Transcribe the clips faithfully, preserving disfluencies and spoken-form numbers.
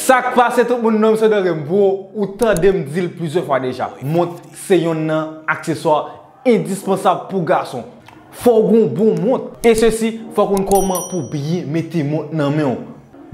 Sa k pase tout moun, non m se Dorem, bro, ou tande m di l plizyè fwa deja. Mont se yonn nan akseswa endispansab pou gason. Fò w gen yon bon mont. E sesi, fò w konn kòman pou byen mete mont nan men w.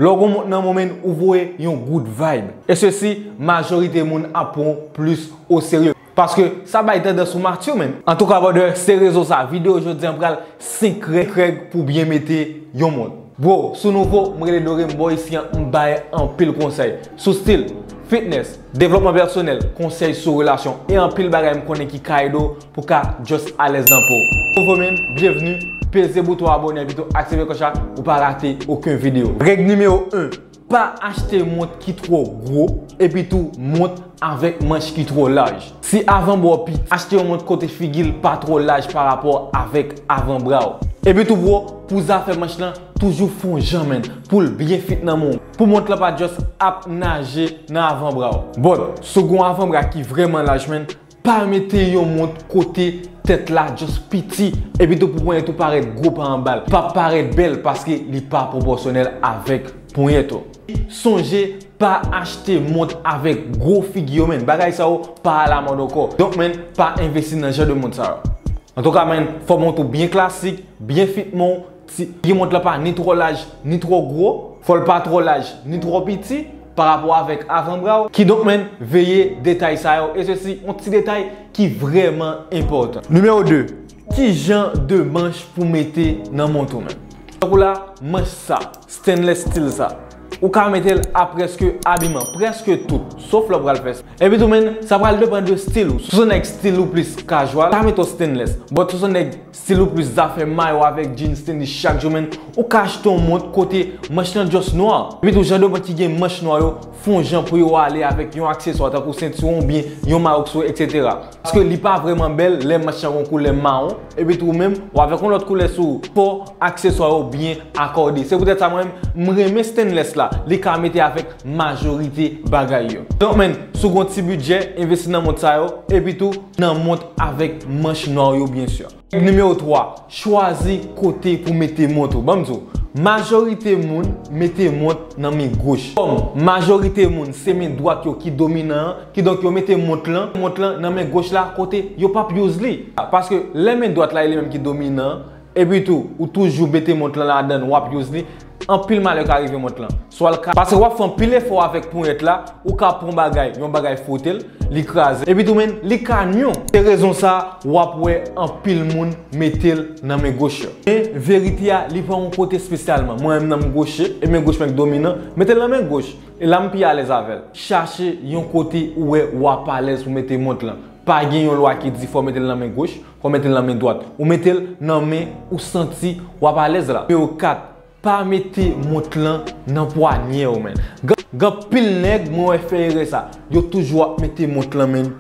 Lè w gen yon mont nan men w, ou voye yon good vibe. E sesi, majorite moun ap pran w plis o serye. Paske sa bay tandans ou mati, menn. Antouka, brother, se rezon sa. Videyo jodi an pral senk règ, règ pou byen mete yon mont. Bro, si w nouvo, m rele Dorem, bò isi an, m bay anpil konsèy sou stil, fitness, devlopman pèsonèl, konsèy sou relasyon, e anpil bagay m konnen ki ka ede w pou w ka just alèz nan po w. Nouvo, menn, byenvni, peze bouton abòne, epi tou aktive klòch la pou w pa rate okenn videyo. Règ nimewo en, pa achte mont ki twò gwo, epi tou mont avèk manch ki twò laj. Si avanbra w piti, achte yon mont kote figi l pa twò laj parapò avèk avanbra w. Epi tou, bro, pou zafè manch lan, toujou fè yon jan, menn, pou l byen fit nan men w. Pou mont lan pa just ap naje nan avanbra w. But, si w gen yon avanbra ki vrèman laj, menn, pa mete yon mont kote tèt la just piti, epi tou pou ponyèt ou parèt gwo pa anba l. P ap parèt bèl paske li pa pwopòsyonèl avèk ponyèt ou. Sonje, pa achte mont avèk gwo figi yo, menn. Bagay sa yo pa alamòd ankò. Donk, menn, pa envesti nan jan de mont sa yo. Antouka, menn, fò mont ou byen klasik, byen fit men w, ti, figi mont lan pa ni twò laj, ni twò gwo. Fò l pa twò laj, ni twò piti, parapò avèk avanbra w. Kidonk, menn, veye detay sa yo. E sesi, yon ti detay ki vrèman enpòtan. Nimewo de, ki jan de manch pou mete nan mont ou, menn? Tankou la, manch sa, stainless steel sa. Ou ka mete l a prèske abiman, prèske tout, sof lè w pral fè spò. Epi tou, menn, sa pral depann de stil ou. Si w se yon nèg stil ou plis casual, ou ka mete yon stainless. But si w se yon nèg stil ou plis zafè mayo avèk jeans, tennis chak jou, menn, ou ka achte yon mont kote manch lan just nwa. Epi tou, jan de mont ki gen manch nwa yo, fè yon jan pou yo ale avèk yon akseswa tankou sentiwon oubyen yon mayo sou, et cetera. Paske li pa vrèman bèl lè manch lan gon koulè mawon, epi tou ou menm, ou avèk yon lòt koulè sou, fò akseswa yo byen akòde. Se poutèt sa mwen menm, m renmen stainless la, li ka mete avèk majorite bagay yo. Donk, menn, si w gon ti bidjè, envesti nan mont sa yo, epi tou nan mont avèk manch nwa yo, byen si. Nimewo twa, chwazi kote pou mete mont ou. Ban m di w, majorite moun mete mont nan men goch. Kòm majorite moun se men dwat yo ki dominan an, kidonk yo mete mont lan, mont lan nan men goch la kote yo p ap use li. Paske lè men dwat la e li menm ki dominan an, epi tou ou toujou mete mont lan ladan l, w ap use li, anpil malè ka rive mont lan. Swa l ka, paske w ap fè anpil efò avèk ponyèt la, ou ka pran bagay, yon bagay fwote l, li kraze. Epi tou, menn, li ka nwi w. Se rezon sa, w ap wè anpil moun mete l nan men goch yo. Men verite a, li pa yon kote espesyalman. Mwen menm, nan men goch, e men goch mwen k dominan, mete l nan men goch. E la m pi alèz avè l. Chache yon kote ou wè w ap alèz pou mete mont lan. Pa gen yon lwa ki di fò w mete l nan men goch, fò w mete l nan men dwat. Ou mete l nan men ou santi w ap alèz la. Nimewo kat, pa mete mont lan nan pwanyè w, menn. Gen, gen anpil nèg mwen wè fè erè sa. Yo toujou ap mete mont lan, menn,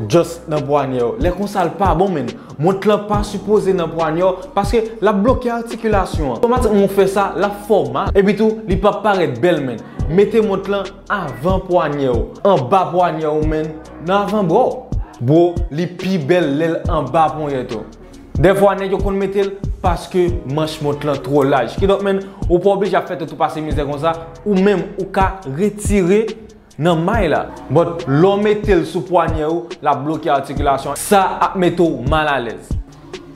just nan pwanyè w. Lè konsa l pa bon, menn. Mont lan pa sipoze nan pwanyè w, paske l ap bloke atikilasyon an. Otomatikman w fè sa, l ap fè w mal. Epi tou, li p ap parèt bèl, menn. Mete mont lan avan pwanyè w, anba pwanyè w, menn, nan avanbra w. Bro, li pi bèl lè l anba ponyèt ou. Dèfwa, nèg yo konn mete l paske manch mont lan twò laj. Kidonk, menn, ou pa oblije ap fè tèt ou pase mizè konsa, ou menm, ou ka retire nan may la. But, lè w mete l sou pwanyè ou, l ap bloke atikilasyon. Sa ap mete w malalèz.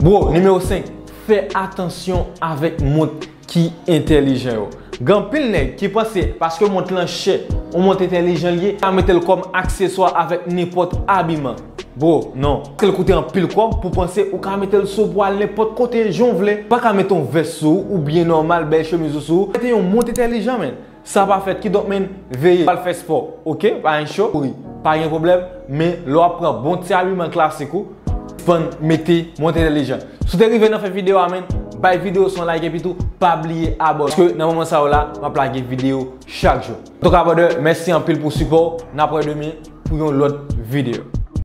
Bro, nimewo senk, fè atansyon avèk mont ki entèlijan yo. Gen anpil nèg ki panse paske mont lan chè, yon mont entèlijan l ye, ka mete l kòm akseswa avèk nenpòt abiman. Bro, non. Paske l koute anpil kòb pou panse ou ka mete l sou pwal nenpòt kote jan w vle. Ou pa ka mete yon vès sou ou oubyen nòmal, bèl chemiz ou sou ou. Mete yon mont entèlijan, menn. Sa pa fèt, kidonk, menn, veye. Al fè spò, oke? Pa gen cho, kouri. Pa gen pwoblèm, men lè w ap pran bon ti abiman klasik ou, sispann mete mont entèlijan. Si w te rive nan fen videyo a, menn, bay videyo sa yon like epi tou, pa bliye abòne. Paske nan moman sa yo la, m ap lage videyo chak jou. Antouka, brother, mèsi anpil pou sipò w. N ap wè demen pou yon lòt videyo.